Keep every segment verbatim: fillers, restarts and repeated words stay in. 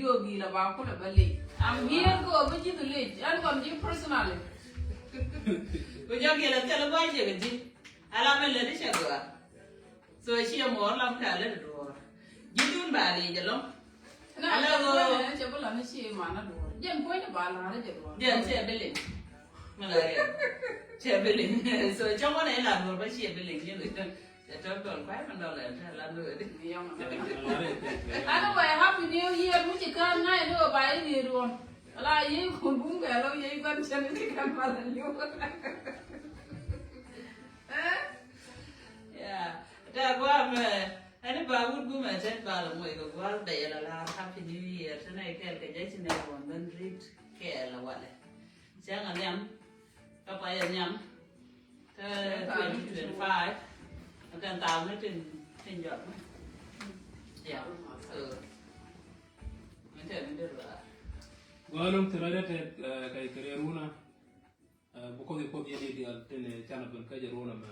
Yo gila ba kulɛ bä lec. I'm here ko bä ji̱ lec. Ɛn kɔn ji̱ personally. Ku jɔ gila thil ba ji̱ kɛ ji̱. Ala mɛ lɛ di cɛ gɔaa. So ci mɔ lam ka lɛ di duɔr. Ji̱ dun ba lec jɛ lɔŋ. Na ala cɛ ko bä lɛ cɛ bä la ni ci ma na duɔr. Jɛn ko ni ba la ni jɛ duɔr. Jɛn cɛ bä lec. Malaria. Cɛ bä lec. So cɛ mɔ na ila duɔr ba cɛ bä lec. Cɛ tɔn tɔn kuay man dɔlɛ tɛ la duɔr. Anyway, happy new year. Mi ci kan ŋa̱c ni wä ba yi ni duɔn. Ala yi kun bum kɛ lo yi ban cɛ ni ci kan ba la liu. Eh? Yeah. Tɛ guam ɛn ba wut gumɛ tɛt ba la moc kɛ gua̱l bɛ yɛl a lar happy new year. Tɛ nɛ kɛɛl kɛ jɛ ci nɛ ruɔn ben rit kɛɛl a walɛ. Cɛ ŋa liam kä pa yɛ nhiam kä twenty twenty-five. Kɛn thaw ni tin tin jɔt. Yeah. So mi tɛ mi dee ruaar. Gua̱a̱l ŋ thil rɛydɛ tɛt kɛ kɛ riɛr wunä. Bi Kuoth i̱ Kuoth yɛn i̱ diaal tin canɛ ben kä jɛ ruɔ̱n ɛmɛ.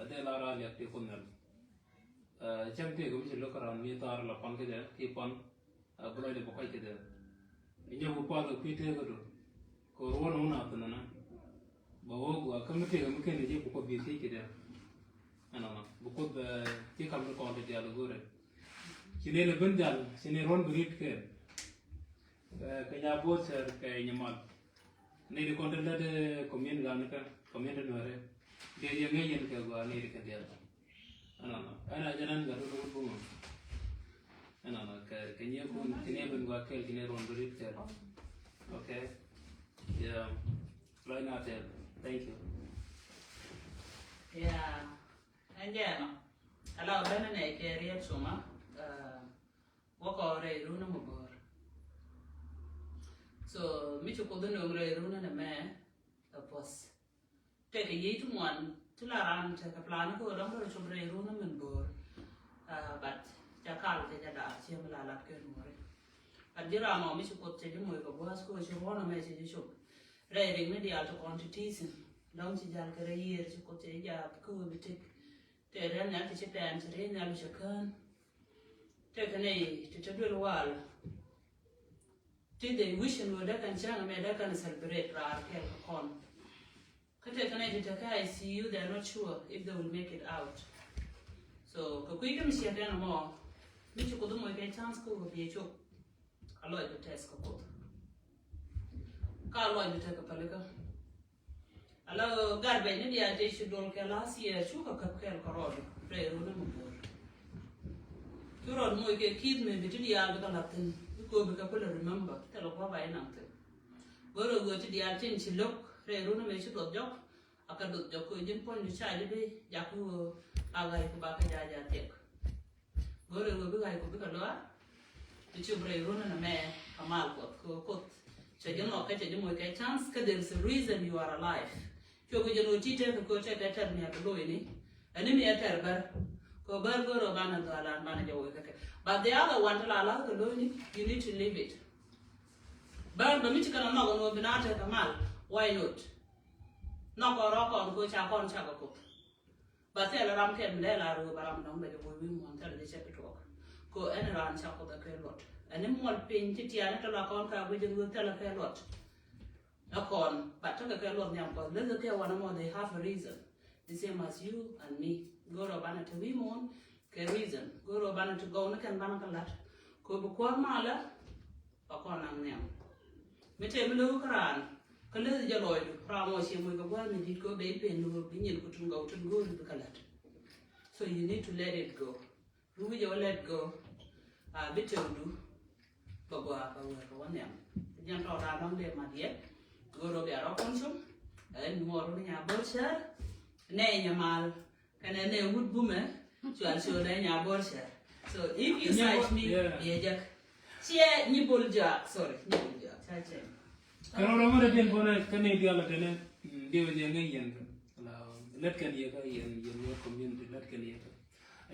Dee la raar liak ti Kuoth Nhial. Cäŋ tëëk mi ci lo̱k kä raan mi thaar la pan kä jɛ ki pan. Bi lɔcdɛ bi kɔc kä jɛ. Inyɔk bi pual kɛ kui̱ tëëk kä du. Kɛ ruɔ̱n wun a thin ɛnɛ. Bɛ wä gua kä mi tëëk mi ken ji̱ bi Kuoth bi thiec kä jɛ. Ɛnɔnɔ bi Kuoth ci kam ni kɔn ti diaal go̱rɛ. Ci ni lɛ ben jal ci ni ruɔ̱n bi rit kɛɛl. Kɛ nya bo̱o̱th cär kɛ nyamal. Ni di kɔn te lät community dan kä community nuɛrɛ. Diɛ yɛ ŋäc yɛn kɛ gua ni di kɛ diɛl. Ɛnɔnɔ ɛn a jɛn ɛn gat wut wut bumɔ. Ɛnɔnɔ kɛ kɛ nyɛ kun kɛ nyɛ ben gua kɛl kɛ nyɛ ruɔn bi rit kɛl. Okay. Yeah. Lɔc na tɛl. Thank you. Yeah. Ɛn jɛ ɛnɔ. Ala ben nɛ kɛ riɛt suma. Wä kɔɔr rɛy run ni mɛ bo̱o̱r. So mi ci Kuoth ni nöŋ rɛy run ni mɛ ɛ puɔth. Tëëkɛ yiey ti ŋuan ti la ran tekɛ plan kä ɣöö dɔ̱ŋ rɔ cop rɛy run ni mɛ bo̱o̱r. But ca kal kɛ ca daap ciɛ mi la lat kɛ nuɔri. But ji̱ ram ɔ mi ci Kuoth cɛ ji̱ moc kɛ gua̱a̱th kä ɣöö ci ruɔ̱n ɛmɛ cɛ ji̱ cop. Rɛy rik mi diaal ti kɔn ti ti̱i̱ thi̱n dɔ̱ŋ ci jal kɛ rɛy yiëër ci Kuoth cɛ ji̱ jaap kä ɣöö bi tëk. Tëë rɛn nhial ti ci pɛn ci rɛy nhial cɛ kään. Tëë kɛ nɛy ti te duel wal. Ti they wish in wä dee kɛn cäŋ mɛ dee kɛn celebrate raar kɛɛl kɛ kɔn. Kä tëë kɛ nɛy ti te kä I C U, they are not sure if they will make it out. So kɛ kui̱ kä mi ciɛ kɛn mɔ mi ci Kuoth moc kɛ chance kä wä biɛ cop. A lɔc bi tɛth kɛ Kuoth. Ka lɔc bi tɛth kɛ pälikä. Ala garbage ni diaal tëë ci dol kɛ last year cukɛ käp kɛɛl kɛ rɔɔd rɛy run ni mi bo̱o̱r. Cu rɔɔd moc kɛ ki̱th mëë bi ti diaal bikɛ la̱th thi̱n bikɛ bikɛ kulɛ remember thilɛ gua̱a̱th ba inaŋ thi̱n. Go̱rɛ ɣöö ti diaal tin ci lo̱k rɛy run ni mëë ci duɔth jɔk. A kɛ duɔth jɔk kɛ ji̱n puɔ̱nydu ca ji̱ bi jakä ɣöö a ɣa̱c ku bakɛ ja̱a̱c a thiɛk. Go̱rɛ ɣöö bi ɣa̱c ku bikɛ luaar. Ti cop rɛy run ni mɛ kɛ mal Kuɔth kɛ ɣöö Kuoth cɛ ji̱ nhɔk kä cɛ ji̱ moc kɛ chance kä there is a reason you are alive. Cuɛ guic ɛn ɣöö ti tëëk kɛ ɣöö tëëk kɛ tɛr miak kɛ lo̱cni. Ɛn ni mi ɛ tɛr bär kɛ ɣöö bär go̱rɛ banɛ dhɔalan banɛ jɛ woc kä kɛ. But the other one ti la la̱th kɛ lo̱cni, you need to leave it. Bär bä mi ci kɛn ɛ nhɔk ɛn ɣöö bi na tëëk kɛ mal, why not? Nhɔk kɔn rɔ̱ kɔn kɛ ɣöö ca kɔn cak kɛ Kuoth. Ba thilɛ ram kɛn mi dee lar wee ba ram dɔ̱ŋ bɛ jɛ wee wi̱i̱ muɔ̱ɔ̱n thilɛ jɛ cɛ bi tuɔɔk. Kɛ ɣöö ɛn ran ca Kuoth ɛ kɛ luɔt. Ɛn ni muɔl piny ti tiaani tɔ̱ la kɔn ka guic ɛn ɣöö thilɛ kɛ luɔt. Ɛ kɔn but tekɛ kɛ luɔt nhiam Kuɔth. Leth kɛ wanɛ mɔ they have a reason. The same as you and me. Go̱o̱rɔ banɛ te wi̱i̱ muɔ̱ɔ̱n kɛ reason. Go̱o̱rɔ banɛ te gɔw ni kɛn banɛ kɛ la̱t. Kɛ ɣöö bi kuäär malä. Ba kɔn naŋ nhiam. Mi tëë mi lo̱k kä raan kä leth jɛ lɔcdu ram ɔ cie moc kɛ gua̱a̱th mi di̱t kɛ ɣöö ben i̱ pen ni ɣöö bi nyin ku tin gɔw tin go̱o̱ri bikɛ la̱t. So you need to let it go. Ru wi̱cɛ wä let go. A bi tëëkdu bɛ gɔaa bɛ wër kɛ wä nhiam. Jɛn tɔɔt a nɔŋ dee mat yɛ. Go̱o̱r ɣöö bia rɔ kɔn cum. Ɛ ni muɔɔr wä ni nya bo̱r cär. Nɛy nyɛ mal. Kɛnɛ nɛ wut bumɛ cual cual ɛ nya bo̱r cɛ. So if you search me, yeah, biɛ jek. Ciɛ nyi bol jua, sorry, nyi bol jua. Ca cɛ. Kɛn rɔ mɛ rɛ diɛn bɔnɛ kɛn ni dial kɛnɛ diɛ wɛ jɛ ŋɛ yɛn. Lɛt kɛn yɛ kä yɛn yɛn yɛ community lɛt kɛn yɛ kä.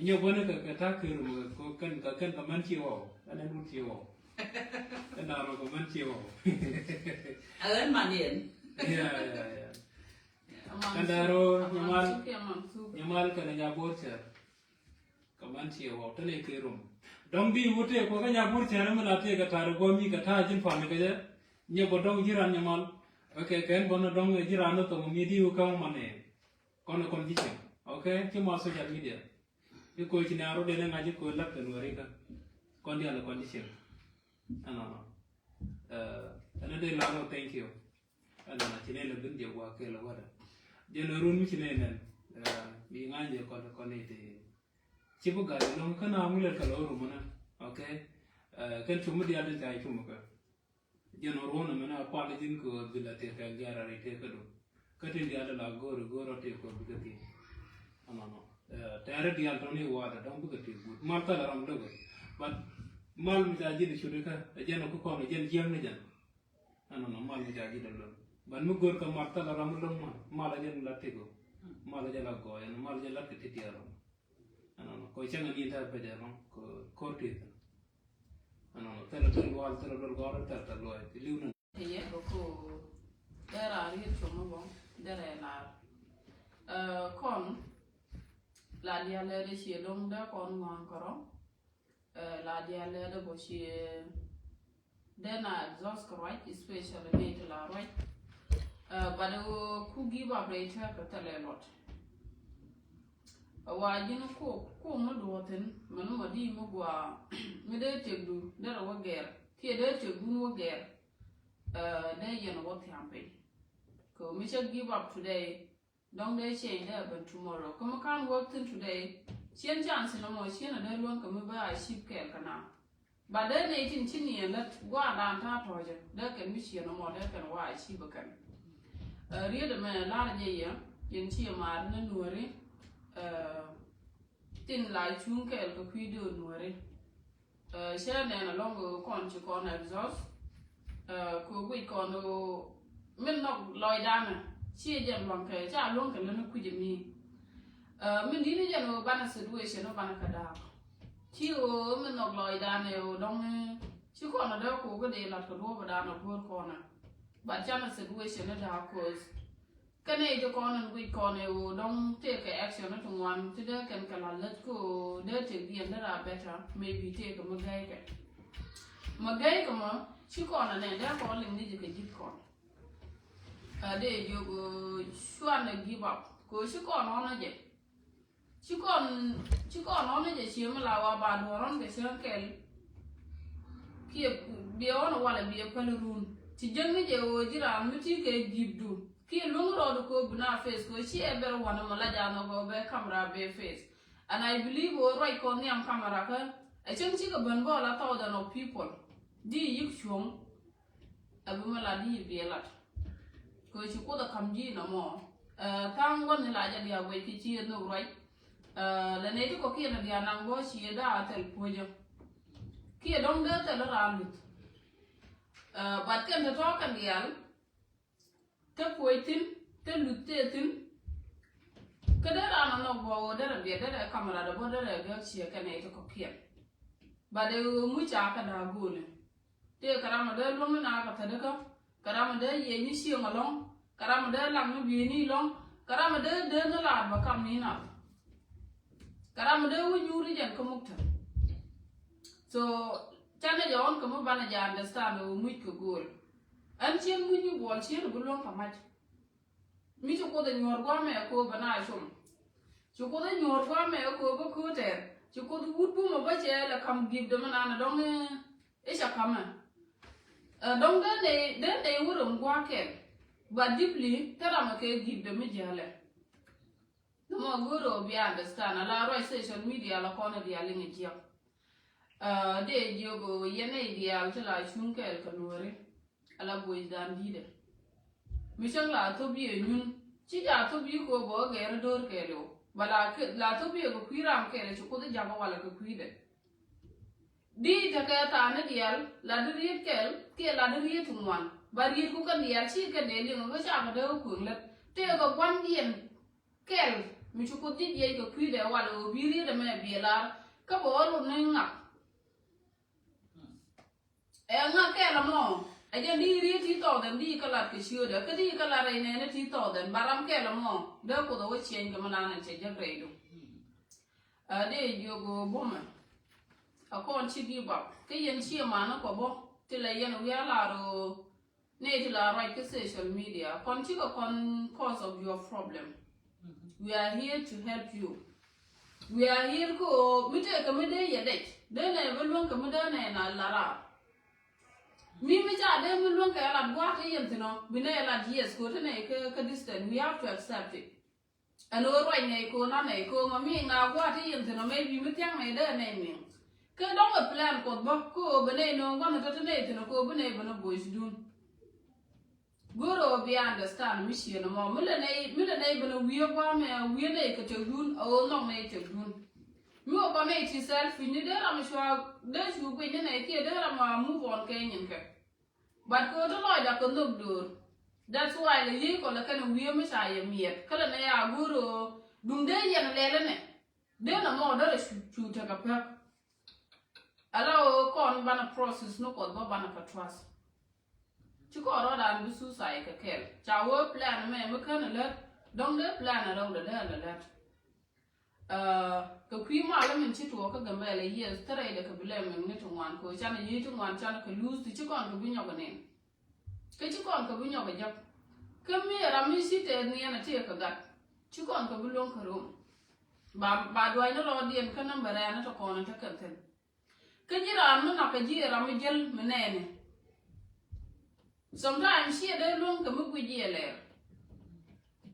Nyɛ bɔnɛ kɛ kɛ ta kɛ rum kɛ kɛn kɛ kɛn kɛ man ci wɔ. Kɛn ni wut ci wɔ. Kɛn da rɔ kɛ man ci wɔ. A ɣän man yɛn. Yeah, yeah, yeah. Kɛn däär ɣöö nyamal, nyamal kɛnɛ nya bo̱r cär. Kɛ man ciɛ wä tɛnɛ kɛ rum. Dɔ̱ŋ di wä tëë kuɔ kä nya bur cɛrɛ mi la tëë kɛ ta̱a̱ rɛ guɔ mi kɛ ta̱a̱ ji̱n pam kɛ jɛ. Nyɛ bä dɔ̱ŋ ji̱ ran nyɛ mal. Ok, kɛn bä ni dɔ̱ŋ ji̱ ran ni thɔŋ mi di wä kä mɔ man ɛ. Kɔn ɛ kɔn ji̱ cieŋ. Ok, ci ma social media. Ci koc ci nɛɛru dee ni ŋa̱c ci koc lak kɛ nuɔri kä. Kɔn diaal ɛ kɔn ji̱ cieŋ. Ɛnɔnɔ. Ɛn dee lar ɔ, thank you. Ɛnɔnɔ ci nɛy lɛ bin jɛ gua̱a̱k kɛɛl ɛ wädɛ. Jɛn ɛ run mi ci nɛy nɛn. Bi ŋa̱c jɛ kɔn kɔn i̱ ti. Ci bi gat ɛlɔ̱ŋ kä na ŋulɛ kɛ lɔ rum ɛnɛ. Ok. Kɛn cum mi diaal tin ca cum kɛ. Jɛn ɔ ruɔ̱n ɛmɛn a pal ji̱n kɛ ɣöö bi la tëë kɛ gɛr a rɛy tëë kä du. Kä tin diaal la go̱o̱r i̱ go̱o̱r ɔ tëë kɛ bikɛ thiec. Ɛnɔnɔ. Tɛɛrɛ diaal tɔ̱ni wa̱a̱dɛ dɔ̱ŋ bikɛ tëë guut. Mal thilɛ ram lëkɛ. But mal mi ca ji̱n i̱ cut ikä ɛ jɛn ɔ kä kɔn ɛ jɛn jiäkni jɛn. Ɛnɔnɔ mal mi ca ji̱n i̱ lon. But mi go̱o̱r kɛ mal thilɛ ram lon mal. Mal ɛ jɛn la tëk ɔ. Mal ɛ jɛn la gɔɔy ɛn mal ɛ jɛn la kɛ ti diaal ram. Ɛnɔnɔ kɔ cäŋ ni ta pɛt ɛnɔ kɔ kor ti. Ɛnɔnɔ thilɛ duel wal thilɛ duel gɔr thilɛ thilɛ luɔy ti liw ni. Yɛ kɔ kɔ dɛra riet chomɔ bɔ dɛra lar. Kɔn la dialɛ de chie dong de kɔn ŋuan kɔrɔ. La dialɛ de bɔ chie Dee na exhaust kɛ ruac, especially nɛy ti la ruac. But ɛ ɣöö ku give up rɛy tɛk kɛ thilɛ luɔt. Ɛ wa ji̱n ku ku mi duɔthin mi ni mɔ di mi gua mi dee tëkdu dee rɛ wä gɛr kiɛ dee tëkdun wä gɛr. Dee yɛn wä thia̱a̱ŋ piny kɛ mi cä give up today. Dɔ̱ŋ dee change dee happen tomorrow. Kä mi kan work thin today, cien chance ni mɔ cien a dee luäŋ kɛ mi bä a achieve kɛɛl kɛ na. But dee nɛy tin ci niɛn lät gua̱a̱r dan ta̱a̱ tɔ̱ɔ̱cä dee kɛn mi cien mɔ dee kɛn wa achieve kɛn. Riet ɛmɛ lar jɛ yɛ yɛn ci yɛ maar ni nuɔri. Tin la cuŋ kɛɛl kɛ kui̱ dee nuɔri. Cä nɛn alɔŋ kɔn ci kɔn exhaust. Kɛ guic kɔn min nhɔk lɔcdanɛ ci jɛ luaŋ kɛ ca luɔŋ kɛ län kui̱c mi. Min di̱t ni jɛn ɣöö banɛ situation ɣöö banɛ kɛ da̱a̱k ci ɣöö min nhɔk lɔcdanɛ ɣöö dɔŋ ci kɔn a dee kok kä dee lat kɛ duɔ̱ɔ̱p danɛ go̱o̱r kɔn a. But canɛ situation ni da̱a̱k koth. Kɛnɛ jɛ kɔn in guic kɔn ɛ ɣöö dɔ̱ŋ tëëkɛ action ni ti ŋuan ti dee kɛn kɛ la lät kä ɣöö dee tëëk diɛn dee ra better maybe tëëkɛ mi gɛy kɛ. Mi gɛy kɛ mɔ ci kɔn ɛ nɛn dee kɔn liŋ ni jɛ kɛ ji̱th kɔn. Ɛ dee jiök ɣöö cuanɛ give up kɛ ɣöö ci kɔn ɣɔn ɛ jɛ. Ci kɔn ci kɔn ɣɔn ni jɛ cie mi la wa ba duɔ̱ɔ̱r ɣɔn kɛ cäŋ kɛl. Kiɛ biɛ ɣɔn walɛ biɛ päl run ci jäŋ ni jɛ ɣöö ji̱ raan mi ti kɛ gi̱pdu kiɛ luäŋ rɔɔdu kɛ ɣöö bi na face kɛ ɣöö ci ɛ bɛr wanɛ mɔ la ja̱a̱n ɣɔk ɣöö bɛ camera bɛ face. And I believe ɣöö ruac kɔn nhiam camera kä ɛ cäŋ cikɛ ben bä la thousand of people. Di yik cuɔ̱ŋ. Ɛ bi mi lat di biɛ lat. Kɛ ci Kuoth ɛ ka̱m ji̱ nɔmɔ. Ɛ tha̱a̱ŋ gua̱n ni la jɛ diaal guɛc kɛ ci ɛ nhök ruac. Ɛ lɛ nɛy ti kɔ̱kiɛn ɛ diaal naŋ bä ci ɛ da̱a̱ thil puɔ̱nyä. Kiɛ dɔ̱ŋ dee thil raan luth. Ɛ but kɛn te tɔ̱ kɛn diaal. Te puɔ̱c thi̱n te luth tëë thi̱n. Kä dee raan ɛ nhɔk bä ɣöö derɛ biɛ derɛ kamera dɛ bä derɛ gäk ciɛ kɛn nɛy ti kɔ̱kiɛn. But ɛ ɣöö muc ca kɛ da̱a̱ go̱o̱lɛ. Tëë kɛ ram a dee luäŋ ni na kɛ thätdä kä kɛ ram a dee yiɛc ni cieŋ alɔ̱ŋ kɛ ram a dee lak ni bieyni alɔ̱ŋ kɛ ram a dee dee ni laat bä kam ni nath. Kɛ ram a dee wä nyuur ni jɛn kä muktä. So canɛ jɛ ɣɔn kɛ mi banɛ jɛ understand ɛ ɣöö muc kɛ go̱o̱l. Ɛn cien muc ni buɔl cien bi luäŋ kɛ mac. Mi ci Kuoth ɛ nyuɔ̱ɔ̱r gua̱a̱mɛ ɛ kööp bɛ na cum. Ci Kuoth ɛ nyuɔ̱ɔ̱r gua̱a̱mɛ ɛ kööp bä köötɛɛr ci Kuoth wut bumɛ bä cɛ lɛ kam gi̱pdɛ mi nanɛ dɔ̱ŋ. I̱ ca ka̱mɛ. Ɛ dɔ̱ŋ dee nɛy dee nɛy wä röm gua̱a̱kɛn. But deeply te ramɛ kɛ gi̱pdɛ mi jiälɛ. Nɔmɔ go̱o̱rɛ ɔ bia understand ala ruac social media la kɔn ɛ diaal liŋ ɛ jiäk. Ɛ dee jiök ɣöö yɛn nɛy diaal ti la cuŋ kɛɛl kɛ nuɔ̱ɔ̱ri. Ala buɔ̱cdan di̱tɛ. Mi cäŋ la thop yiëë nyun ci ca thop yiëë kɛ ɣöö bɛ wä gɛɛr do̱r kɛɛl ɣöö ba la thop yiëë kɛ kui̱ ram kɛɛl ci Kuoth jakä walɛ kɛ kui̱dɛ. Di tekɛ thaani diaal la di riet kɛl kiɛ la di riet ti ŋuan ba riet ku kɛn diaal ci kɛn dee liŋ kä ca kɛ dee kä kueŋ lät tëëkɛ gua̱n diɛn kɛl mi ci Kuoth ji̱ jiɛc kɛ kui̱dɛ wal ɣöö bi riet ɛmɛ biɛ lar kä bɛ ɣä rut ni ŋak. Ɛ ŋak kɛl ɛmɔ ɛ jɛn di riet ti thɔɔth ɛn di kä lat kɛ ciötdɛ kä di kä lat rɛy nɛɛni ti thɔɔth ɛn ba ram kɛl ɛmɔ dee Kuoth ɛ wä ciɛny kɛ mi naan ɛn cɛ jek rɛydu. Ɛ dee jiök ɣöö bumɛ. A kɔn ci give up. Kä yɛn ci man ni kɔ bɔ. Ti la yɛn wi̱i̱ a la ro. Ni ti la ruac kä social media. Kɔn ci kɛ kɔn cause of your problem. We are here to help you. We are here ko mi tëë kɛ mi dee yɛ dec. Dee nɛ bi luäŋ kɛ mi dee nɛ na la raar. Mi mi ca dee mi luäŋ kɛ lat gua̱a̱k kä yɛn thin ɔ. Bi nɛ lat yes ko ti nɛ kä, kä distance. We have to accept it. Ɛn ɣöö ruac nɛy ko̱o̱n a nɛy ko̱o̱ŋ ɔ mi ŋa̱a̱k gua̱a̱th ti yɛn thi̱n ɔ maybe mi thia̱ŋ nɛy dee nɛy mi̱ŋ. Kɛ dɔ̱ŋ ɛ plan Kuɔth bä kä ɣöö bɛ nɛy nööŋ gua̱n ɛ tɔ̱ ti nɛy thi̱n ɔ kɛ ɣöö bi nɛy ben ɛ bo̱o̱cdun. Go̱o̱rɛ ɣöö bi understand mi ciën ɛmɔ mi lɛ nɛy, mi lɛ nɛy ben ɛ wi̱i̱ ɛ gua̱a̱m ɛ wi̱i̱ ɛ nɛy kɛ tëkdun ɛ ɣöö nhɔk nɛy tëkdun. Mi wä kɔn nɛy ti selfish ni dee ram ɛ cua dee cu guic ni nɛy kiɛ dee ram a move on kɛ nyin kɛ. But kɛ ɣöö ti lɔcda kɛ nhök döör. That's why lɛ yiëë kɔ lɛ kɛn wi̱i̱ mi ca yɛ miɛt kä lɛ nɛ ya go̱o̱r ɣöö duŋ dee yɛn lɛl ɛnɛ. Dee nɔmɔ dee rɛ cu, cu tekɛ pek. Ala ɣöö kɔn banɛ process ni Kuɔth bä banɛ kɛ trust. Ci kɔn rɔɔdan bi suicide kɛ kɛl ca wee plan mɛ mi kän ɛ lät. Dɔ̱ŋ dee plan ɛ rɛw dee dee ɛ lät. Kɛ kui̱ malä min ci tuɔɔk kä Gambɛla, yes, thärɛ idɛ kɛ bi lɛ mɛn ni ti ŋuan kɛ canɛ yiey ti ŋuan canɛ kɛ luth ti ci kɔn kɛ bi nyɔk nin. Kä ci kɔn kɛ bi nyɔk jek. Kä mi ram mi ci tɛth niɛn a ti kɛ gat ci kɔn kɛ bi luäŋ kɛ rom. Ba, ba duac ni rɔɔdiɛn kä nambɛ rɛɛn ni ti kɔn in te kɛn thin. Kä ji̱ raan mi nɔk kɛ ji̱ ram mi jäl mi nɛɛni. Sometimes ciɛ dee luäŋ kɛ mi guic jiɛ lɛr.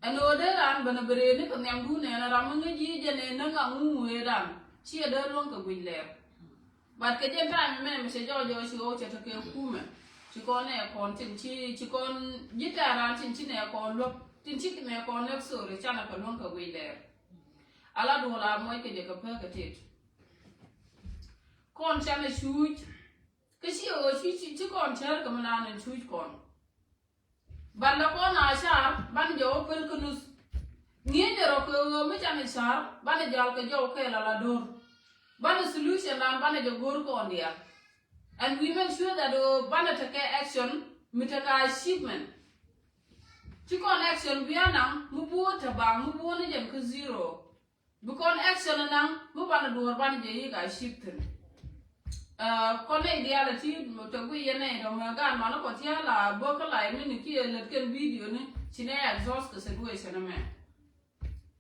Ɛn ɣöö dee raan ben a beree ni kɛ nhiamdun ɛn ram mi ŋäc ji̱ jɛn ɛ näŋ a ŋuŋ ɣöödan ciɛ dee luäŋ kɛ guic lɛr. But kɛ jɛn time mɛ mi cɛ jɔɔc jɔɔc ci ɣɔw cɛ tekɛ kumɛ. Ci kɔn nɛ kɔn tin ci, ci kɔn ji̱ tɛ̈ran tin ci nɛ kɔn luäk tin ci nɛ kɔn lɛk, sorry, canɛ kɛ luäŋ kɛ guic lɛr. Ala duɔl a muɔc kɛ jɛ kɛ pek kɛ tet. Kɔn canɛ cuuc. Kä ci ɣöö ci, ci, ci kɔn cär kɛ mi naan in cuuc kɔn. Ban la kɔn a car ban jɛ wä pel kä nuth. Ŋi̱eec jɛ rɔ kɛ ɣöö mi can car ban jal kɛ jɔw kɛɛl ala do̱r. Ban solution dan ban jɛ go̱r kɔn diaal. And we make sure that ɣöö ban tekɛ action mi tekɛ achievement. Ci kɔn action bia naŋ mi buɔ te baŋ mi buɔ ni jɛn kä zero. Bi kɔn action naŋ mi banɛ duɔ̱ɔ̱r banɛ jɛ yik a cip thi̱n. Kɔn nɛy diaal a ti tɔ guiy yɛn nɛy tɔ mɛ gaan manɛ kɔ tiaal a bä kä lay mi ni kiɛ lät kɛn video ni ci nɛ exhaust kɛ situation mɛ.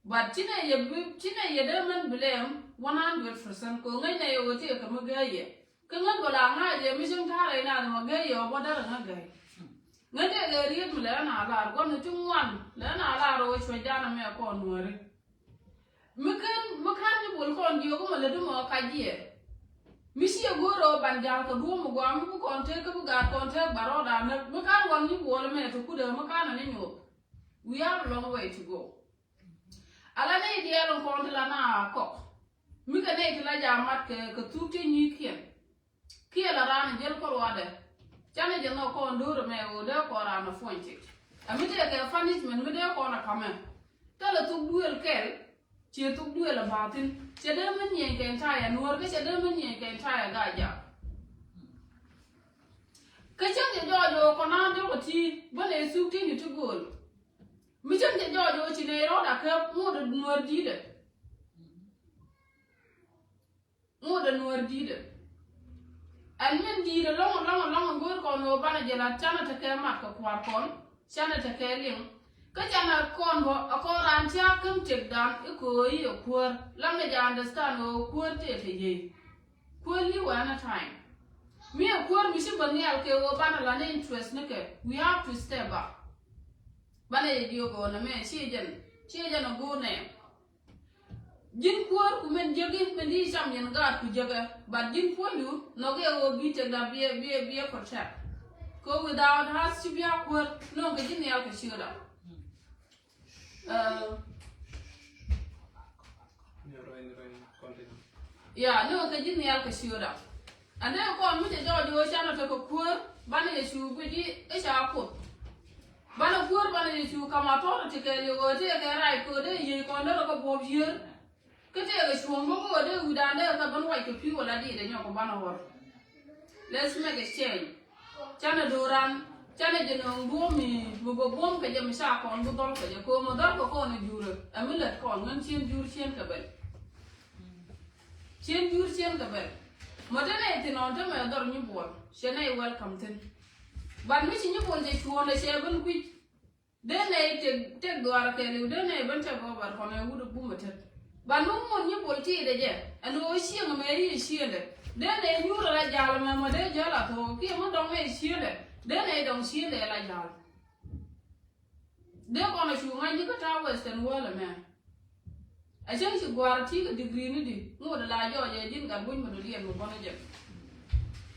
But ci nɛ yɛ bi, ci nɛ yɛ dee mɛn blame one hundred percent kɛ ŋäc nɛ yɛ wä ti kɛ mi gäy yɛ. Kä ŋäc bä la ŋa̱c yɛ mi cieŋ ta̱rɛ inɛ adɛ mɛ gäy yɛ wä bä därɛ ŋä gäy. Ŋäc yɛ lɛ riet mi lɛ na lar gua̱n ni ti ŋuan lɛ na lar wä cuɛ janɛ mɛ kɔn nuäri. Mi kän, mi kän ni bol kɔn jiök mɔ lät mɔ kac jiɛ. Mi ciɛ go̱o̱r ɔ ban ja̱l kɛ duɔ̱ɔ̱m mi guam mi bi kɔn tek kä bi gaat kɔn tek ba rɔɔdan näk. Mi kän waŋ ni bol mɛ ti kudɛ mi kän ni nyuɔth. We have a long way to go. Ala nɛy diaal in kɔn ti la na kɔk. Mi kɛ nɛy ti la jamat kɛ, kɛ thuk ti nyikiɛn. Kiɛ la raan jäl kɔ ruadɛ. Canɛ jɛ nhɔk kɔn do̱r mɛ ɣöö dee kɔn raan a puɔ̱ny cik. Ɛ mi tëë kɛ punishment mi dee kɔn a kamɛ. Thilɛ thuk duëël kɛl. Ciɛ thuk duëël a bathin. Cɛ dee mi nyieny kɛ entire Nuɔr kä cɛ dee mi nyieny kɛ entire Gajak. Kä cäŋ jɛ jɔɔc ɣöö kɔn a diɔk a ti bä nɛ thuk ti ni ti gööl. Mi cäŋ jɛ jɔɔc ɣöö ci nɛ rɔɔd a käp ŋot a Nuɔr di̱i̱dɛ. Ŋot a Nuɔr di̱i̱dɛ. Ɛn min di̱i̱t ɛlɔ̱ŋ ɛlɔ̱ŋ ɛlɔ̱ŋ ɛn go̱o̱r kɔn ɣöö banɛ jɛ la̱t canɛ tekɛ mat kɛ kua̱r kɔn, canɛ tekɛ liŋ. Kä canɛ kɔn bä ɛ kɔn raan tia̱a̱ käm tëkdan i̱ köö i̱ ɛ kuäär. Lamnɛ jɛ understand ɣöö kuäär tëë te yiey. Kuäär li̱w ɛ any time. Mi ɛ kuäär mi ci bä nhial kɛ ɣöö banɛ la̱t ni interest nikɛ. We have to step up. Banɛ jɛ jiök ɣöö nɛmɛ ciɛ jɛn, ciɛ jɛn ɛ go̱o̱r nɛɛm. Ji̱n kuäär ku min jiäk in min di cam yɛn gaat ku jiäkɛ. But ji̱n puɔ̱nydu nhɔk yɛ ɣöö bi tëkda biɛ, biɛ, biɛ protect. Kɛ without us ci bia kuäär nööŋ kɛ ji̱ nhial kɛ ciötda. Ɛ, ya, nööŋ kɛ ji̱ nhial kɛ ciötda. Ɛn dee kɔn mi cɛ jɔɔc ɣöö canɛ tekɛ kuäär banɛ jɛ cu guic i̱ ca Kuoth. Banɛ kuäär banɛ jɛ cu kam authority kɛɛliw ɣöö tëëkɛ right kɛ ɣöö dee yiey kɔn derɛ kɛ buɔ̱p yiër. Kä tëëkɛ cuɔ̱ɔ̱ŋ bä kä ɣöö dee wi̱dan dee kɛ ben wac kɛ pi̱i̱ wala diit ɛ nyɔk kɛ banɛ ɣɔr. Let's make a change. Canɛ do̱ran canɛ jɛ nööŋ duɔ̱ɔ̱m mi, mi bä buɔ̱m kɛ jɛ mi ca kɔn bi dhɔl kɛ jɛ kɛ ɣöö mi dhɔl kɛ kɔn ɛ jurɛ. Ɛ mi lät kɔn ŋän cien jur cien kɛ bɛl. Cien jur cien kɛ bɛl. Mɔ te nɛy thin ɔn te mɛ dhɔr Nyibuɔl cɛ nɛy welcome thin. But mi ci Nyibuɔl cɛ cuɔ̱ɔ̱n ɛ cɛ ben kui̱c. Dee nɛy tek tek dhuaar kɛɛliw, dee nɛy ben tek gɔbar kɔn ɛ wut ɛ bum ɛ tet. But mi ŋuɔ̱t Nyibuɔl tiitdɛ jɛ ɛn ɣöö cieŋ ɛmɛ ri ɛ ciëëndɛ. Dee nɛy nyuur ɛ la jal ɛmɛ mɔ dee jäl a thuɔɔk kiɛ mi dɔŋ ɛ ciëëndɛ. Dee nɛy dɔŋ ciëëndɛ ɛ la jal. Dee kɔn a cu ŋa̱c ni kä ta̱a̱ Western world ɛmɛ. A cäŋ ci gua̱a̱r ti kɛ degree ni di ŋot a la jɔɔc ɛ ji̱n gat buny mi dɔ̱diɛn mi buɔ̱n jɛ.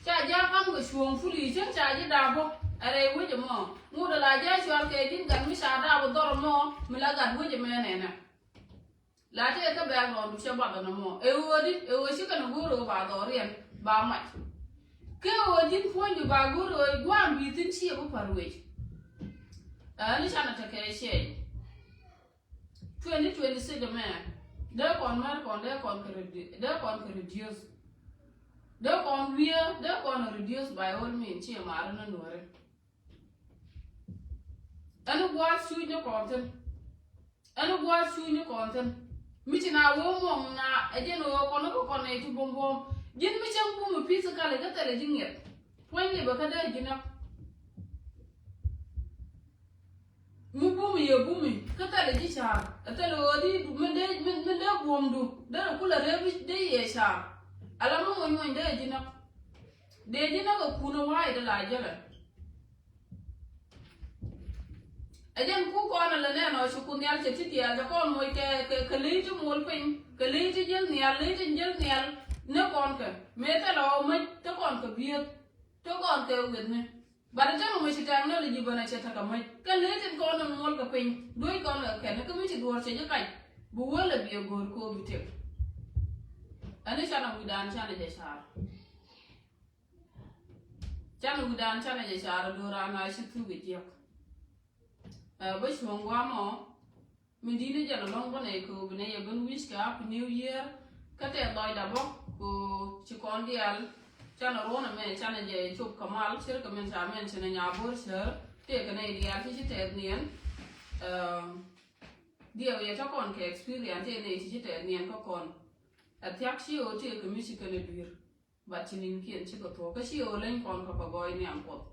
Ca ji̱ a kam kɛ cuɔ̱ɔ̱ŋ fuli cäŋ ca ji̱ daap bä. A rɛy wec ɛmɔ ŋot a la ji̱ a cual kɛ ji̱n gat mi ca daap bä dhɔr ɛmɔ mi la gat wec ɛmɛ nɛnɛ. La tëë kä bɛ̈ɛ̈k lɔɔndu cɛ bath ɛn ɛmɔ ɛ ɣöö di ɛ ɣöö ci kɛn ɛ go̱o̱r ɣöö ba dhɔriɛn ba mac. Kɛ ɣöö ji̱n puɔ̱nydu ba go̱o̱r ɣöö gua̱a̱m bi̱i̱ thi̱n ciɛ bi pa̱r wec. Ɛn i̱ canɛ tekɛ ciɛɛc. Twenty twenty six ɛmɛ dee kɔn mɛr kɔn dee kɔn kɛ redu- dee kɔn kɛ reduce. Dee kɔn wiee dee kɔn reduce by all means ciɛ ma̱a̱r ni nuɔ̱ɔ̱ri. Ɛn gua̱a̱th cuuc ni kɔn thi̱n. Ɛn gua̱a̱th cuuc ni kɔn thi̱n. Mi ci na wee muɔ̱ŋ na ɛ jɛn ɣöö kɔn kä kɔn nɛy ti buɔ̱m buɔ̱m. Ji̱n mi cäŋ bum mi physically kä thilɛ ji̱ ŋiɛth. Puɔ̱ny liɛpɛ kä dee ji̱ näk. Mi bum yɛ bumi kä thilɛ ji̱ ca̱r ɛ thilɛ ɣöö di mi dee mi mi dee buɔ̱mdu dee rɛ kulɛ rep dee yɛ ca̱r. Ala mi muɔ̱ny muɔ̱ny dee ji̱ näk. Dee ji̱ näk ɛ kun ɛ wa̱a̱ yɛ dee la jälɛ. Ɛ jɛn ku kɔn ɛ lɛ nɛn ɔ ci kun nhial cɛ ti diaal cɛ kɔn moc kɛ kɛ kɛ ley ti muɔl piny kɛ ley ti jiäl nhial ley ti jiäl nhial. Ni kɔn kɛ mëë thilɛ ɔ mäc te kɔn kɛ bieth te kɔn kɛ wethni. But ɛ tɛmɛ mɛ ci technology bänɛ cɛ tekɛ mäc kɛ ley tin kɔn ni muɔl kɛ piny duec kɔn kɛ kɛn kä mi ci duɔ̱ɔ̱r cɛ ji̱ kac. Bi wäl ɛ biɛ go̱o̱r ko̱o̱p bi tëk. Ɛn i̱ canɛ wi̱dan canɛ jɛ ca̱r. Canɛ wi̱dan canɛ jɛ ca̱r ɛ do̱ran a ci thuk ɛ jiäk. Ɛ bä cuɔ̱ŋ guamɔ. Min di̱t ni jɛn ɛlɔ̱ŋ bä nɛy kɛ ɣöö bi nɛy ɛ ben wi̱c kɛ happy new year. Kä tɛth lɔcda bä kɛ ɣöö ci kɔn diaal. Canɛ ruɔ̱n ɛmɛ canɛ jɛ cop kɛ mal ce̱tkɛ min ca mɛn ci nɛ nya bo̱r cär. Tëëkɛ nɛy diaal ci ci tɛth niɛn. Diɛw yɛ te kɔn kɛ experience tëë nɛy ci ci tɛth niɛn kä kɔn. Ɛ thiak ci ɣöö tëëkɛ mi ci kɛn ɛ dui̱r. But ci ni̱nkiɛn cikɛ thuɔ̱k kä ci ɣöö leny kɔn kɛ pɛ gɔɔy nhiam Kuɔth.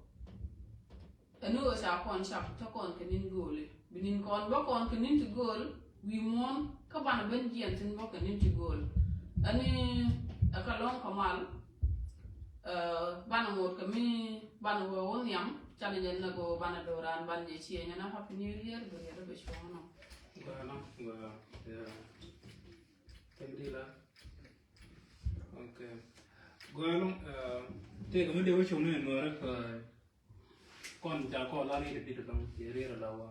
Ɛn ɣöö ca kɔn cak te kɔn kɛ ni̱n gööli bi ni̱n kɔn bä kɔn kɛ ni̱n ti gööl. Wi̱i̱ muɔ̱ɔ̱n kä banɛ ben jiɛn thi̱n bä kɛ ni̱n ti gööl. Ɛn ɛ kɛ lɔ̱ŋ kɛ mal. Banɛ ŋot kɛ mi banɛ wee wä nhiam canɛ jɛ näk ɣöö banɛ do̱ran banɛ jɛ ciëëny ɛn a happy new year bi riɛt ɛ bɛ cuɔ̱ŋ ɛnɔ. Gɔaa nɔ, gɔaa, yeah. Thank you la. Okay. Gɔaa nɔ, tëëkɛ mi dee wä cuɔ̱ŋ ni nuɔrɛ kɛ kɔn ca kɔn la riet a bit dɔ̱ŋ cɛ riet a la wa.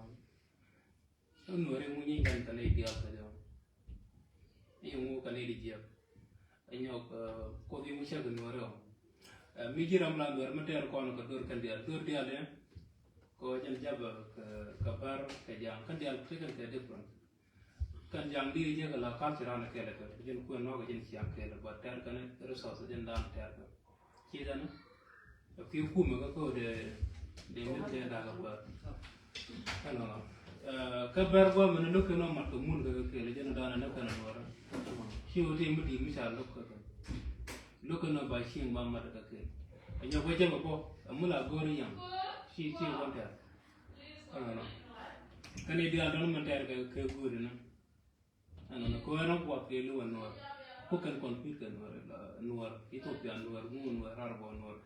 Nuɔrɛ ŋu nyi ŋan kɛ nɛy diaal kɛ jɔ̱ɔ̱ŋ. I̱ ŋu kɛ nɛy di jiɛk. Ɛ nyɔk Kuoth i̱ ŋu cak nuɔrɛ ɔ. Mi ji̱ ram la nuɔrɛ mi tɛɛr kɔn kɛ do̱r kɛn diaal do̱r diaal dee. Kɔ jɛn jabɛ kɛ bär kɛ ja̱a̱ŋ kɛn diaal tekɛ kɛ different. Kɛn ja̱a̱ŋ di jɛ kɛ la culture an kɛlɛ kɛ jɛn kuɛn nɔk jɛn ciaŋ kɛlɛ but tɛr kɛn resource jɛn dan tɛr kɛ. Ci dan. Ki kumɛ kä kä de de mi tɛ da kɛ bär. Kɛn nɔ. Kä bär gua mɛ ni loke nɔ mat kɛ mun kɛ kɛlɛ jɛn dan ne kɛn nɔ. Ci wä ti mi di mi ca lok kɛ. Loke nɔ ba ci ma mat kɛ kɛ. Ɛ nyɔ bä jɛ mɛ bɔ ɛ mun la gori yam. Ci ci wä tɛr. Ɛnɔnɔ. Kɛn i̱ diaal dɔ̱ŋ mɛn tɛɛr kɛ kɛ guuri ni. Ɛnɔnɔ kɛ wee rɔ̱ buɔth kɛ liwɛ nuɔr. Ku kɛn compete kɛ nuɔr, nuɔr Ethiopia nuɔr ŋu nuɔr rar bɔ nuɔr.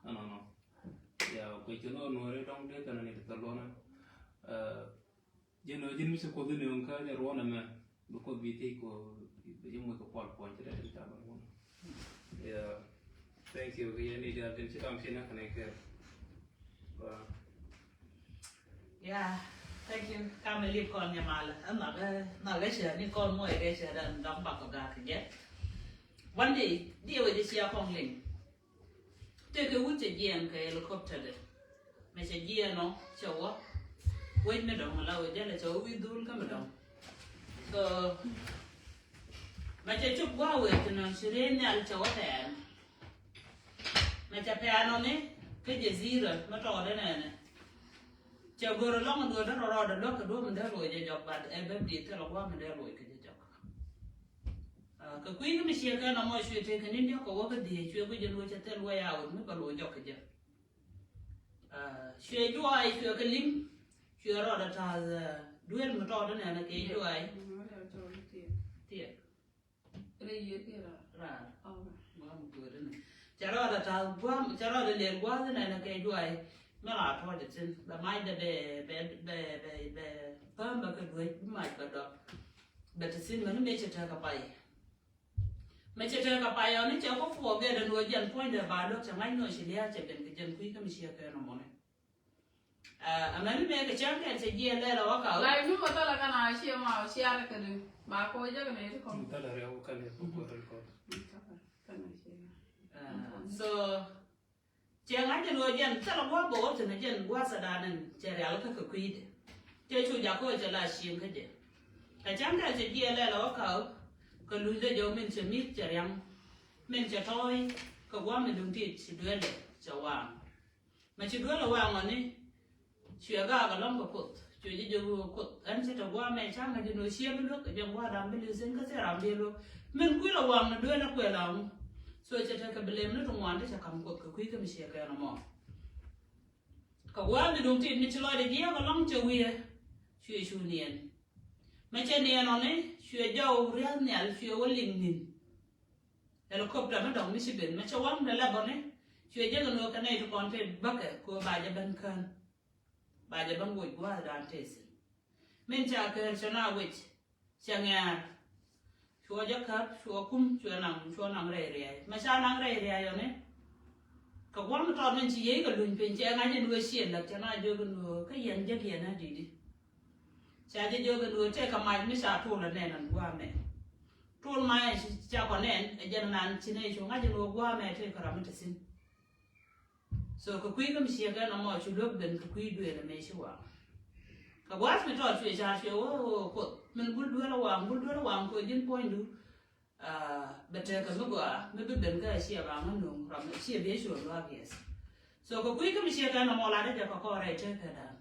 Ɛnɔnɔ. Ya kɛ ci nuɔr nuɔr i̱ dɔ̱ŋ dee kɛn ni ti thɛ luɔnɛ. Ji̱n ɔ ji̱n mi ci Kuoth ni ŋuŋ kä jɛ ruɔn ɛmɛ. Bi Kuoth bi thiec kɔ bi ji̱ muc kɛ pual puɔ̱ny ci dee tin ca bä ŋun. Yeah. Thank you. Kɛ yɛn i̱ diaal tin ci kam ci näk kɛn kɛ. Wow. Yeah. Thank you. Kam ilip kɔn nyamal. Ɛn nhɔkɛ nhɔkɛ cɛ ni kɔn mɔ ikɛ cɛ dan dɔm bak kɔ gak kɛ jɛ. One day diɛ wɛ jɛ cia kɔŋ liŋ. Tëëkɛ wut cɛ jiɛɛn kɛ helicopter dɛ. Mɛ cɛ jiɛɛn ɔ cɛ wä. Wec mi dɔ̱ŋ la wec jälɛ cɛ wä wi̱i̱ dhul kä mi dɔ̱ŋ. So mɛ cɛ cop gua̱a̱ wec ti nɔn ci rëë nhial cɛ wä tɛɛn. Mɛ cɛ pɛɛn ɔ ni kä jɛ zira mi tɔɔdɛ nɛnɛ. Cɛ gör ɛlɔ̱ŋ duɔ̱ɔ̱dɛ rɔrɔɔdɛ luäk kɛ duɔ̱ɔ̱p mi dee loc jɛ jɔk but ɛ bɛ bi̱i̱ thilɛ gua̱a̱ mi dee loc kɛ jɛ jɔk. Ah, kɛ kui̱ kä mi ciɛ kɛn ɔmɔ cuɛ tëë kɛ ni̱n diɔ̱k kɛ wä kä dhiee cuɛ guic jɛ ni wä cɛ thil wä ya wä mi bɛ lo̱c jɔk kɛ jɛ. Ah, cuɛ juaay cuɛ kɛ li̱ŋ cuɛ rɔɔdɛ ta̱a̱th, ah, duel mi tɔɔt inɛnɛ kɛ juaay. Thiɛ. Rɛy yiëë kiɛ raar. Raar. Guam mi kuäär inɛ. Ca rɔɔdɛ ta̱a̱th guam, ca rɔɔdɛ lɛl gua̱a̱th inɛnɛ kɛ juaay. Mi la tuɔɔcɛ thi̱n bɛ macdɛ bɛ bɛ bɛ bɛ bɛ päm bɛ kɛ duec bi mac bɛ dɔk. Bɛ te thi̱n mɛn mëë cɛ tekɛ pay. Mɛ cɛ tekɛ pay ɔ ni cɛ kɔ puɔ gɛt ɛn ɣöö jɛn puɔ̱nydɛ ba lo̱k cɛ ŋa̱c nɔ ci lia̱a̱ cɛ ben kɛ jɛn kui̱ kä mi ciɛ kɛn ɔmɔni. Ɛ mɛn mëë kɛ cäŋ kɛn cɛ jiɛ lɛl ɔ wä ka. Like ni mɔ thɔlɛ kan a ciɛ ma ɔ ciarɛ kɛ ni ba kɔ jɛ kɛ ni ti kɔn. Thɔlɛ rɛw kɛn ni kɔ kɔ rɛl kɔ. So cɛ ŋa̱c jɛn ɣöö jɛn thilɛ gua̱a̱th bä wä thi̱n ɛ jɛn gua̱a̱th sɛ da̱a̱n ɛn cɛ rial kä kɛ kui̱dɛ. Cɛ cu jakä ɣöö cɛ la cieŋ kä jɛ. Kɛ cäŋ kɛ cɛ jiɛ lɛl ɔ wä ka̱ kɛ luc lɛ jɔw min cɛ mi̱th cɛ riaŋ. Min cɛ tɔ̱ɔ̱c kɛ gua̱a̱th mi duŋ tit ci duelɛ cɛ waaŋ. Mɛ ci duelɛ waaŋ ɔ ni Cuɛ gaak ɛlɔ̱ŋ kɛ Kuoth. Cuɛ ji̱ jiök Kuoth ɛn cɛ te gua̱a̱mɛ ca̱ŋ ɛ ji̱n ɣöö ciɛ bi luäk ɛ jɛ gua̱a̱r ram bi li̱th in kä thil ram bi luäk. Min kui̱ lɔ waŋ ni duel ɛ kuɛ la ŋu. So cɛ tekɛ bi lem ni ti ŋuan ti cɛ ka̱m Kuoth kɛ kui̱ kä mi ciɛ kɛn ɛmɔ. Kɛ gua̱a̱r mi duŋ tit mi ci lɔcdɛ jiääk ɛlɔ̱ŋ cɛ wi̱i̱ ɛ. Cuɛ cu niɛn. Mɛ cɛ niɛn ɔ ni cuɛ jɔw ria̱th nhial cuɛ wä liŋ ni̱n. Helicopter mi dɔ̱ŋ mi ci ben mɛ cɛ waŋ dɛ lɛp ɔ ni cuɛ jek ɛn ɣöö kɛ nɛy ti kɔn te bäkɛ kɛ ɣöö ba jɛ ben kään. Ba jɛ bä ŋuc gua̱a̱th dan tëë thi̱n. Min ca kɛɛr cɛ na wec cɛ ŋɛ̈ɛ̈r. Cuɔ jɛ käp cuɔ kum cuɛ naŋ cuɔ naŋ rɛy riay mɛ ca naŋ rɛy riay ɔ ni. Kɛ gua̱a̱th mi tɔt min ci yiey kɛ luny piny cɛ ŋa̱c in wee ciɛ läk cɛ na jiök in wee kä yɛn jek yɛn a di̱t i̱. Ca jɛ jiök in wee tëë kɛ mac mi ca tuul ɛ nɛn ɛn gua̱a̱th mɛ. Tuul mac ca kɔ nɛn ɛ jɛn nan ci nɛy cu ŋa̱c in wee gua̱a̱th mɛ tëë kɛ ram mi te thi̱n. So kɛ kui̱ kä mi ciɛ kɛn ɔmɔ cu luäk ben kɛ kui̱ duëël ɛmɛ ci waŋ. Kɛ gua̱a̱th mi tɔt cuɛ ca̱r cuɛ wä wä Kuoth min bul duel ɛ waŋ bul duel ɛ waŋ kɛ ji̱n puɔ̱nydu. Bɛ tekɛ mi gɔaa mi bi ben kä ciɛ ba ŋä nuŋ ram ciɛ biɛ cuɛ luaak yɛth. So kɛ kui̱ kä mi ciɛ kɛn ɔmɔ lat ɛ jɛ kɛ kɔɔrɛ ɛ tekɛ da̱a̱n.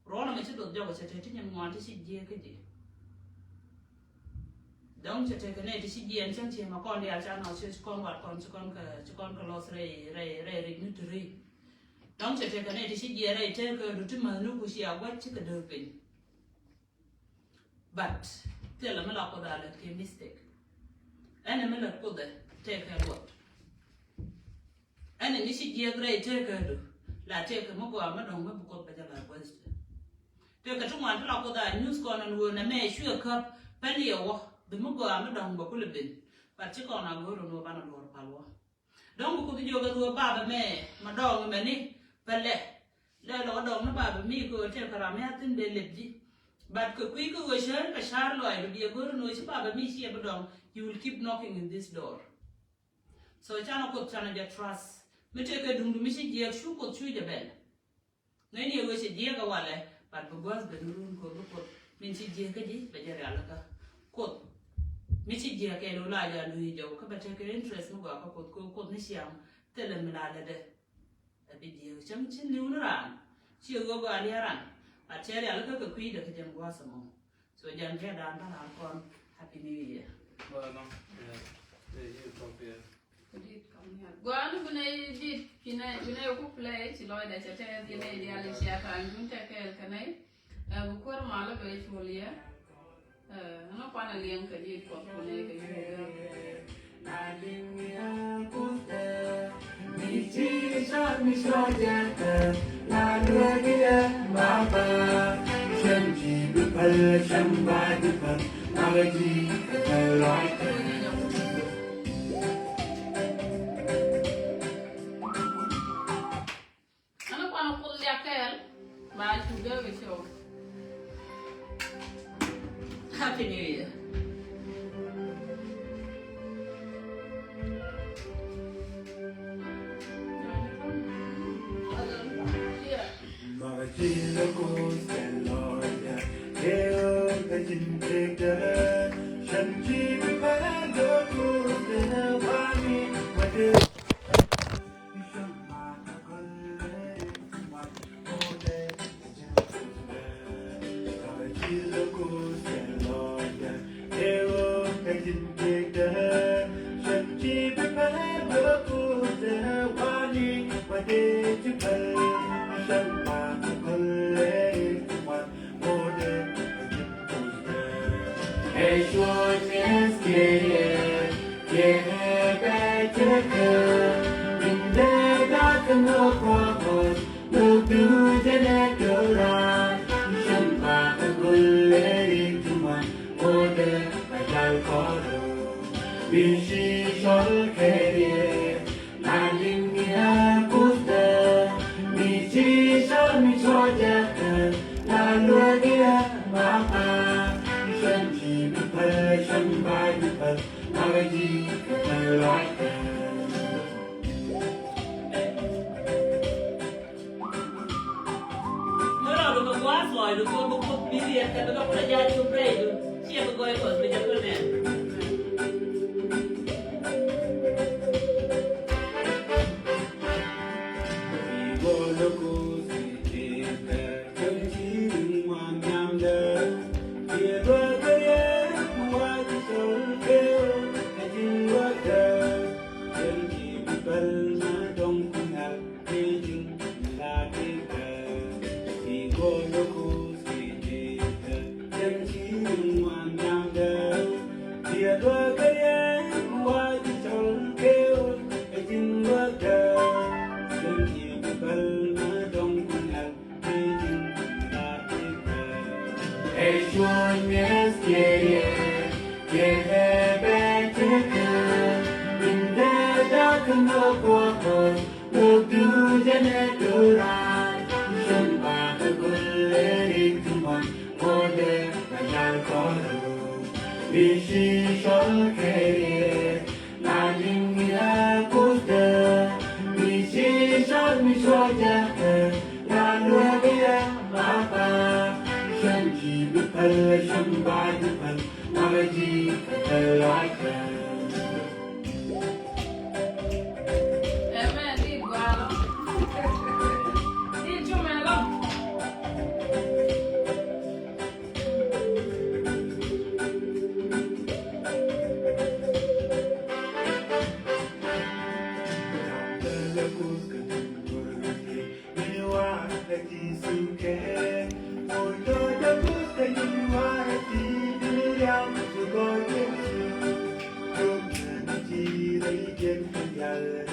Ruɔ̱n ɛmɛ ci duɔth jɔk cɛ te ti nyin ŋuan ti ci jiɛk kä ji̱. Dɔ̱ŋ cɛ tekɛ nɛy ti ci jiɛn cäŋ ciɛ ma kɔn diaal ca nɔth ci kɔn wat kɔn ci kɔn kɛ ci kɔn kɛ lɔth rɛy rɛy rɛy rik ni ti rɛy. Dɔ̱ŋ cɛ tekɛ nɛy ti ci jiɛn rɛy tëëkä du ti mäth ni ku ci a gua̱c ci kɛ döör piny. But thilɛ mi la Kuoth a lät kɛ mistake. Ɛn ɛmɛ lät Kuoth ɛ tëëkɛ luɔt. Ɛn ɛn ni ci jiɛk rɛy tëëkädu la tëëkɛ mi gɔaa mi dɔ̱ŋ mi bi Kuoth bɛ jɛ la guäth. Tëëkɛ ti ŋuan ti la Kuoth a nyuth kɔn ɛn ɣöö nɛ mɛ cuɛ käp päl yɛ wä bi mi gɔaa mi dɔ̱ŋ bɛ kulɛ ben. But ci kɔn a go̱o̱r ɛn ɣöö banɛ luɔr pal wä. Dɔ̱ŋ bi Kuoth jiök ɛn ɣöö babɛ mɛ ma dɔ̱ŋ mɛ ni pälɛ. Lɛ lɔ dɔ̱ŋ ni babɛ mi kɛ ɣöö tëëkɛ ram mi a thi̱n bɛ lep ji̱. But kɛ kui̱ kɛ ɣöö cär kɛ ca̱r lɔaacdu biɛ go̱o̱r ɛn ɣöö ci babɛ mi ciɛ bi dɔ̱ŋ, you will keep knocking in this door. So canɛ Kuoth canɛ jɛ trust mi tëëkɛ duŋdu mi ci jiɛk cu Kuoth cu jɛ bɛl. Ŋäcni ɛ ɣöö cɛ jiɛk ɛ walɛ, but bi gua̱a̱th ben run Kuoth bi Kuoth min ci jiɛk kä ji̱ bɛ jɛ rialikä. Kuoth mi ci jiɛk kɛɛl ɣöö la jɛ a luth jɔw kä bɛ tekɛ interest mi gɔaa kä Kuoth kɛ ɣöö Kuoth ni ciaŋ thilɛ mi la lätdɛ. Ɛ bi jiɛk cäŋ ci li̱w ni raan ci ɛ ɣöö gɔaa lia̱a̱ raan. But cɛ rialikä kɛ kui̱dɛ kä jɛn gua̱a̱th ɛmɔ. So jɛn kɛ dan bä lar kɔn. Happy New Year. Well, no. Yeah. Yeah, you talk there. Gɔaa ni bi nɛy dit bi nɛy bi nɛy ku play ci lɔcdɛ cɛ tɛth yɛ nɛy diaal i̱ cia ta̱a̱ŋ dun tɛ kɛɛl kɛ nɛy. Ɛ bi kuäär malä bɛ cuɔl yɛ. Ɛ ɛn kuanɛ liɛŋ kɛ dit Kuɔth ku nɛy kɛ yio̱o̱ gɛr. Ɛn kuan Kuoth liak kɛɛl ba cu gɛk kɛ cɔw. Happy New Year.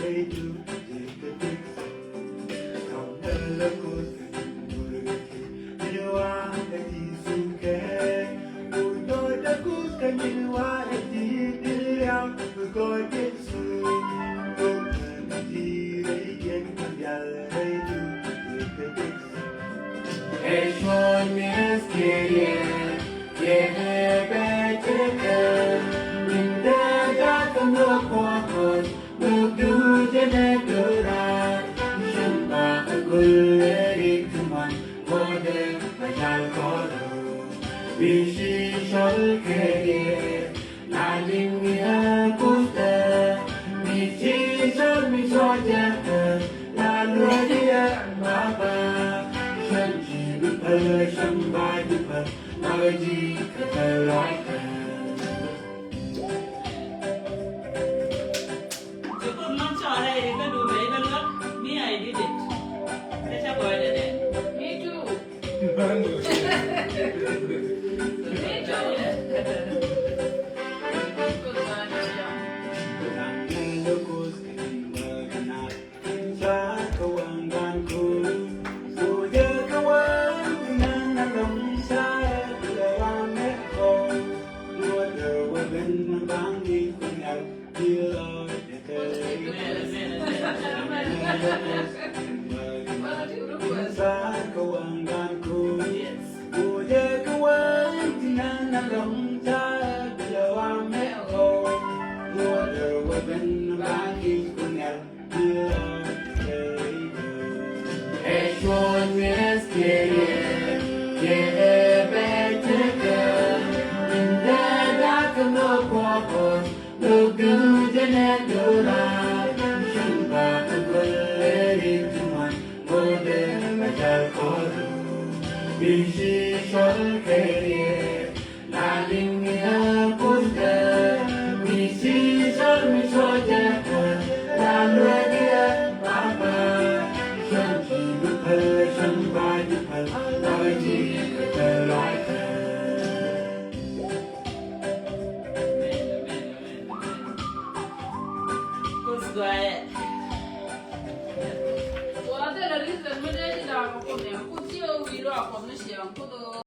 Me too. Me too.